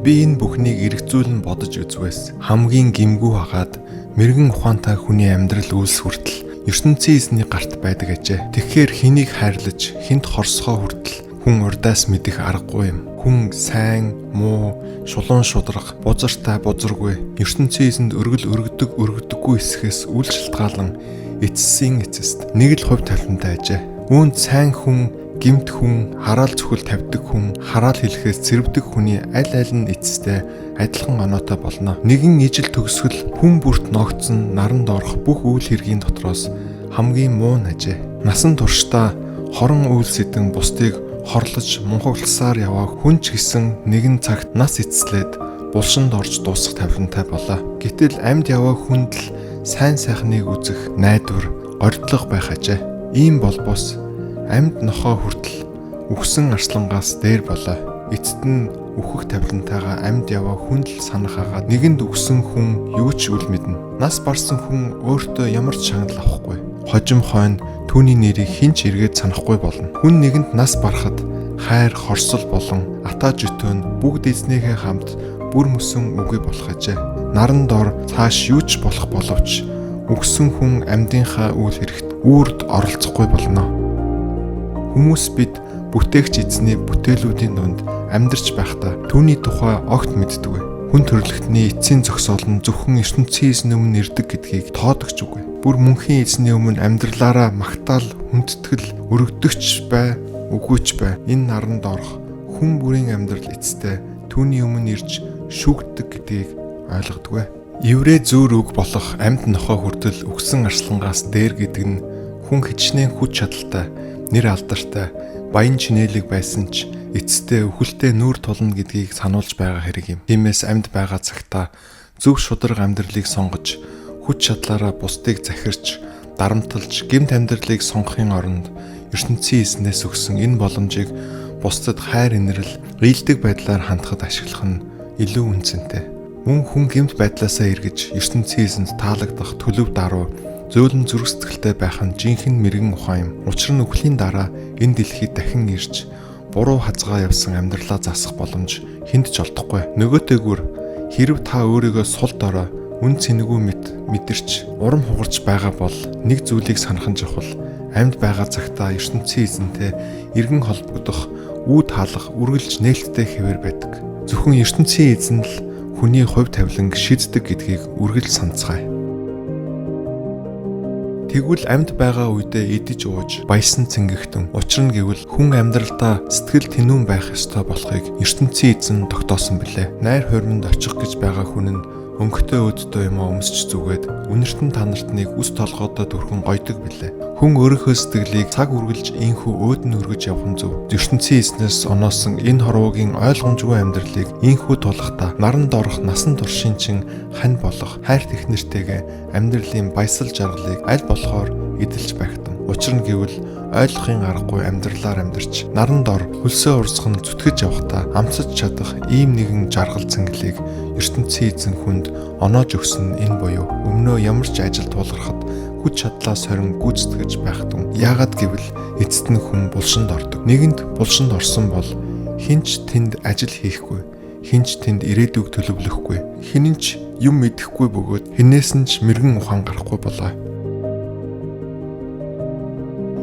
Би энэ бүхнийг эргцүүлэн бодож үзвээс хамгийн гимгүү хагаад мэрэгэн ухаантай хүний амьдрал үйлс хүртэл ертөнцийн эзний гарт байдаг ажээ. Тэгэхээр хэнийг хайрлаж, хүнд хорсгоо хүртэл хүн урдаас мэдэх аргагүй юм. Хүн сайн, муу, шулуун шударга, бузартай, бузаргүй, ертөнцийн эзэнд өргөл өргөдөг, өргөдөггүй эсэхээс үл шалтгаалan эцсийн эцэст нэг л хувь тавилантай ажээ. Үүнд сайн хүн, гэмт хүн, хараал зүхэл тавьдаг хүн, хараал хэлэхээс цэрвдэг хүний аль аль нь эцэстээ адилхан оноотой болно. Нэгэн ижил төгсгөл хүн бүрт ногдсон наранд орох бүх үйл хэргийн дотроос хамгийн муу нь ажээ. Насан туршдаа хорон үйл сэдэн бусдыг хорлож мунхагласаар яваа хүн ч гэсэн нэгэн цагт нас эцэслээд булшинд орж дуусах тавилантай болоо. Гэтэл амьд яваа хүнд л сайн сайхныг үзэх найдвар, горьдлого байх ажээ. Ийм болбоос амьд нохой хүртэл үхсэн арслангаас дээр болоо. Эцэст нь үхэх тавилантайгаа амьд яваа хүнд л санах агаад нэгэнд үхсэн хүн юу ч үл мэднэ. Нас барсан хүн өөртөө ямар ч шагнал авахгүй. Хожим хойно түүний нэрийг хэн ч эргээд санахгүй болно. Хүн нэгэнд нас барахад хайр, хорсол болон атаа жөтөө нь бүгд эзнийхээ хамт бүр мөсөн үгүй болох ажээ. Наран дор цааш юу ч болох боловч үхсэн хүн амьдынхаа үйл хэрэгт үүрд оролцохгүй болно. Хүмүүс бид бүтээгч эзний бүтээлүүдийн дунд амьдарч байхдаа түүний тухай огт мэддэггүй. Хүн төрөлхтний эцсийн зохисоол нь зөвхөн ертөнцийн эзний өмнө ирдэг гэдгийг тоодогч үгүй. Бүр мөнхийн эзний өмнө амьдралаараа магтаал, хүндэтгэл өргөдөгч бай, үгүй ч бай. Энэ наранд орох хүн бүрийн амьдрал эцэстээ түүний өмнө ирж шүүгддэг гэдгийг ойлгодгүй. Еврей зүүр үг болох амьд нохой хүртэл үхсэн арслангаас дээр гэдэг нь хүн хичнээн хүч чадалтай, нэр алдартай, баян чинээлэг байсан ч эцэстээ үхэлтэй нүүр тулна гэдгийг сануулж байгаа хэрэг юм. Тиймээс амьд байгаа цагтаа зөв шударга амьдралыг сонгож, хүч чадлаараа бусдыг захирч, дарамталж, гэмт амьдралыг сонгохын оронд ертөнцийн эзнээс өгсөн энэ боломжийг бусдад хайр инрэл, ээлдэг байдлаар хандахад ашиглах нь илүү үнэ цэнтэй. Мөн хүн гэмт байдлаасаа эргэж ертөнцийн эзэнд таалагдах төлөв даруй зөөлөн зүрх сэтгэлтэй байх нь жинхэнэ мэрэгэн ухаан юм. Учир нь үхлийн дараа энэ дэлхийд дахин ирж буруу хазгаа явсан амьдралаа засах боломж хүнд ч олдохгүй. Нөгөөтэйгүр хэрв та өөрийгөө сул дорой үн цэнэгүй мэт мэдэрч урам хугарч байгаа бол нэг зүйлийг санах нь чухал. Амьд байгаа цагтаа ертөнцийн эзэнтэй эргэн холбогдох, үү таалах, үргэлж нээлттэй хэвээр байдаг. Зөвхөн ертөнцийн эзэн л хүний хувь тавиланг шийддэг гэдгийг үргэлж санацгаая. Тэгвэл амьд байгаа үедээ идэж ууж баясан цэнгэгтэн. Учир нь гэвэл хүн амьдралдаа сэтгэл тэнүүн байх ёстой болохыг ертөнцийн эзэн тогтоосон билээ. Найр хуриманд очих гэж байгаа хүн нь өнгөтэй өөдтэй юмаа өмсч зүгээд үнэртэн танартныг үс толгойдоо түрхэн гойдог билээ. Хүн өөрийнхөө сэтгэлийг цаг үргэлж ийнхүү өөд нь өргөж явах нь зөв. Ертөнцийн эзнээс оноосон энэ хорвоогийн ойлгомжгүй амьдралыг ийнхүү тулахдаа наранд орох насан туршийн чин хань болох хайрт их нэртэйгээ амьдралын баясал жаргалыг аль болохоор эдэлж байхтан. Учир нь гэвэл ойлгохын аргагүй амьдралаар амьдарч наранд ор хөлсөө урсган зүтгэж явахдаа амсаж чадах ийм нэгэн жаргал цэнгэлийг ертөнцийн эзэн хүнд оноож өгсөн нь энэ буюу өмнөө ямар ч ажил тулгархад хүч чадлаа сорин гүйцэтгэж байх тун. Яагаад гэвэл эцэст нь хүн булшинд ордог. Нэгэнд булшинд орсон бол хэн ч тэнд ажил хийхгүй, хэн ч тэнд ирээдүйг төлөвлөхгүй, хэн ч юм мэдэхгүй бөгөөд хэнээс нь ч мэрэгэн ухаан гарахгүй болоо.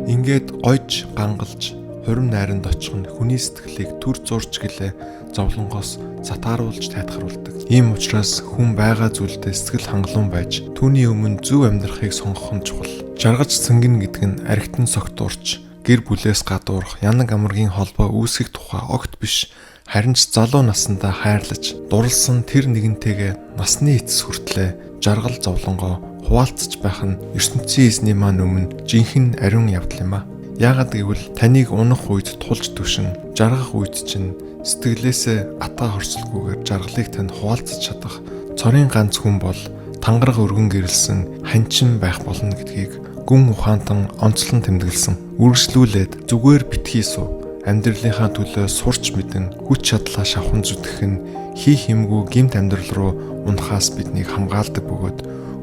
Ингээд гойж гангалж хурим найранд очих нь хүний сэтгэлийг түр зуурч гэлээ зовлонгоос сатааруулж тайтгаруулдаг. Ийм учраас хүн байгаа зүйлдээ сэтгэл хангалуун байж түүний өмнө зөв амьдрахыг сонгох нь чухал. Жаргаж цэнгэн гэдэг нь архитан согтуурч гэр бүлээс гадуурх янаг амаргийн холбоо үүсгэх тухай огт биш. Харин ч залуу насандаа хайрлаж дурлсан тэр нэгэнтэйгээ насны эцэс хүртлээ жаргал зовлонгоо хуваалцаж байх нь ертөнцийн эзний маань өмнө жинхэнэ ариун явдал юм а. Яагаад гэвэл таныг унах үед тулж түшин, жаргах үед чинь сэтгэлээсээ атгаа хорсолгүйгээр жаргалыг танд хуваалцаж чадах цорын ганц хүн бол тангараг өргөн гэрэлсэн ханчин байх болно гэдгийг гүн ухаантан онцлон тэмдэглэсэн. Үргэлжлүүлээд зүгээр битгий суу. Амьдралынхаа төлөө сурч мэдэн хүч чадлаа шавхан зүтгэх нь хийх юмгүй гэмт амьдрал руу унахаас биднийг хамгаалдаг бөгөөд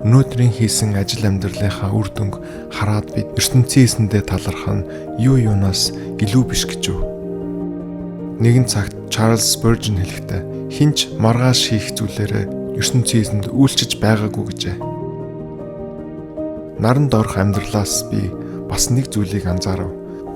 өнөөдрийн хийсэн ажил амьдралынхаа үр дүнг хараад бид ертөнцийн эзэндээ талархах нь юу юунаас илүү биш гэж юу. Нэгэн цагт Чарльз Спurgeon хэлэхдээ хинч маргааш хийх зүйлээрээ ертөнцийн эзэнд үйлчиж байгаагүй гэжээ. Наранд орох амьдралаас би бас нэг зүйлийг анзаарав.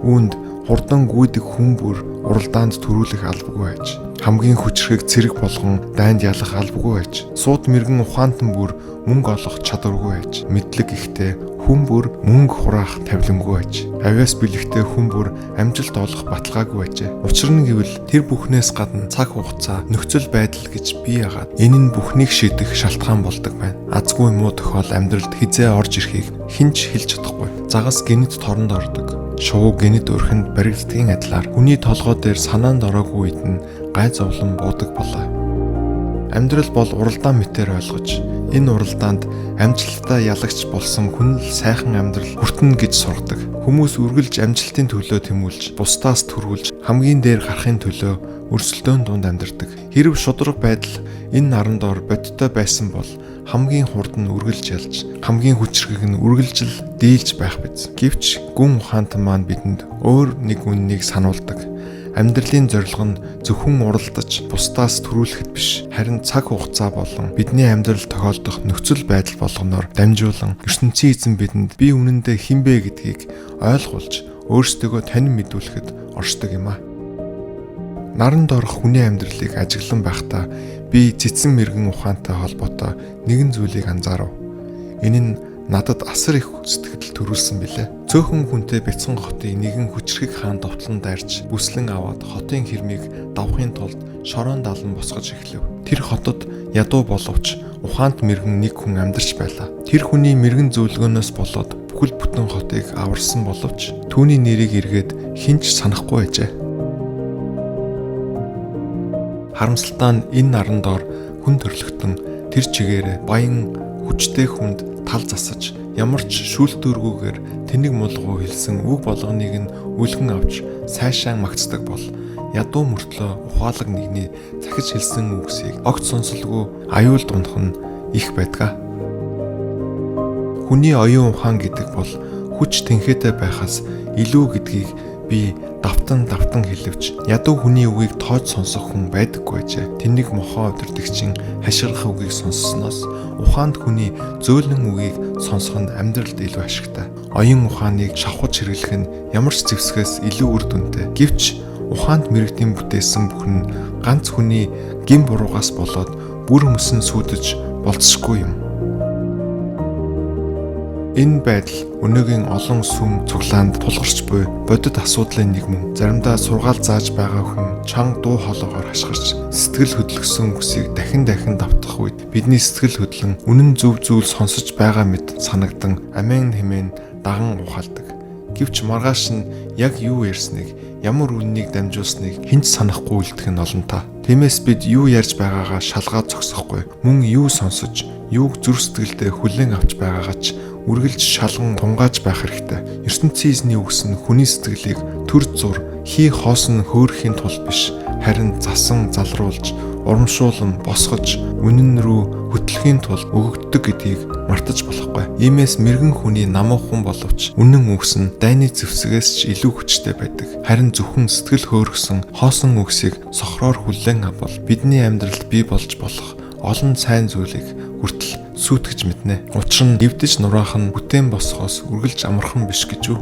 Үүнд хурдан гүйдэг хүн бүр уралдаанд төрүүлэх албагүй байж, хамгийн хүчрхэг цэрэг болгон дайнд ялах албагүй байж, сууд мэрэгэн ухаантан бүр мөнгө олох чадваргүй байж, мэдлэг ихтэй хүн бүр мөнгө хураах тавилангүй байж, авиас бэлэгтэй хүн бүр амжилт олох баталгаагүй байжээ. Учир нь гэвэл тэр бүхнээс гадна цаг хугацаа, нөхцөл байдал гэж бий ягаад энэ нь бүхнийг шийдэх шалтгаан болдог байна. Азгүй муу тохиол амьдралд хизээ орж ирэхийг хэн ч хэлж чадахгүй. Загас гинэт торонд ордог. Шувуу гинэт өрхөнд баригддгийн адилаар хүний толгой дээр санаанд ороогүй үед нь гай зовлон буудаг болоо. Амьдрал бол уралдаан мэтээр ойлгож, энэ уралдаанд амжилттай ялагч болсон хүн л сайхан амьдрал хүртэнэ гэж сургадаг. Хүмүүс үргэлж амжилтын төлөө тэмүүлж, бусдаас түрүүлж, хамгийн дээр гарахын төлөө өрсөлдөөн дунд амьдардаг. Хэрв шударга байдал энэ наран дор бодиттой байсан бол хамгийн хурд нь үргэлж ялж, хамгийн хүчрхэг нь үргэлжил дийлж байх биз. Гэвч гүн ухаантан маань бидэнд өөр нэг үннийг сануулдаг. Амьдралын зорилго нь зөвхөн уралдаж, бусдаас түрүүлэхэд биш, харин цаг хугацаа болон бидний амьдрал тохиолдох нөхцөл байдал болгоноор дамжуулан ертөнцийн эзэн бидэнд би үнэндээ хэн бэ гэдгийг ойлгуулж, өөрсдийгөө танин мэдүүлэхэд оршдог юм аа. Наранд орох хүний амьдралыг ажиглан байхдаа би цэцэн мэрэгэн ухаантай холбоотой нэгэн зүйлийг анзаарав. Энэ нь надад асар их сэтгэл төрүүлсэн билээ. Цөөхөн хүнтэй бяцхан хотын нэгэн хүчрхэг хаан довтлон дайрч бүслэн аваад хотын хэрмийг давахын тулд шорон далан босгож эхлэв. Тэр хотод ядуу боловч ухаант мэрэгэн нэг хүн амьдарч байлаа. Тэр хүний мэрэгэн зөвлөгөөнөөс болоод бүхэл бүтэн хотыг аварсан боловч түүний нэрийг эргээд хэн ч санахгүй байжээ. Харамсалтай нь энэ наран дор хүн төрлөختөн тэр чигээрээ баян хүчтэй хүнд тал засаж ямар ч шүүлтүүргүйгээр тэнэг мулгуу хэлсэн үг болгоныг нь үлгэн авч сайшаан магтдаг бол ядуу мөртлөө ухаалаг нэгний захиж хэлсэн үгсийг огт сонсолгүй аюул дунах нь их байдаг. Хүний оюун ухаан гэдэг бол хүч тэнхээтэй байхаас илүү гэдгийг би давтан давтан хэлэвч ядуу хүний үгийг тоож сонсох хүн байдаггүй ажээ. Тэнэг мохоо удирдагчийн хашгирах үгийг сонссоноос ухаанд хүний зөөлөн үгийг сонсох нь амьдралд илүү ашигтай. Оюун ухааныг шавхаж хэрэглэх нь ямар ч зэвсгээс илүү үр дүнтэй. Гэвч ухаанд мэрэгдийн бүтээсэн бүхэн нь ганц хүний гэм буруугаас болоод бүр мөсөн сүйдэж болцсохгүй юм. Энэ байдал өнөөгийн олон сүм цуглаанд тулгарч буй бодит асуудлын нэг мөн. Заримдаа сургаал зааж байгаа хүн чанга дуу хоолойгоор хашгирч сэтгэл хөдлөсөн үгсийг дахин дахин давтах үед бидний сэтгэл хөдлөн үнэн зөв зүйл сонсож байгаа мэт санагдан амен хэмээн даган ухаалдаг. Гэвч маргааш нь яг юу ярьсныг, ямар үннийг дамжуулсныг хэн ч санахгүй үлдэх нь олонтаа. Тиймээс бид юу ярьж байгаагаа шалгаад зогсохгүй. Мөн юу сонсож, юуг зүрх сэтгэлдээ хүлээн авч байгаагаа ч үргэлж шалган тунгааж байх хэрэгтэй. ертөнцийн эзний үгс нь хүний сэтгэлийг төр зур хий хоосон хөөрөхийн тулд биш, харин засан залруулж, урамшуулан босгож, үнэн рүү хөтлөхийн тулд өгөгддөг гэдгийг мартаж болохгүй. Иймээс мэрэгэн хүний намуухан боловч үнэн үгс нь дайны зэвсгээс ч илүү хүчтэй байдаг. Харин зөвхөн сэтгэл хөөргсөн хоосон үгсийг сохроор хүлээн авбал бидний амьдралд бий болж болох олон сайн зүйлийг хүртэл сүйтгэж мэднэ. Учир нь эвдэж нураах нь бүтээн босхоос үргэлж амархан биш гэж үү?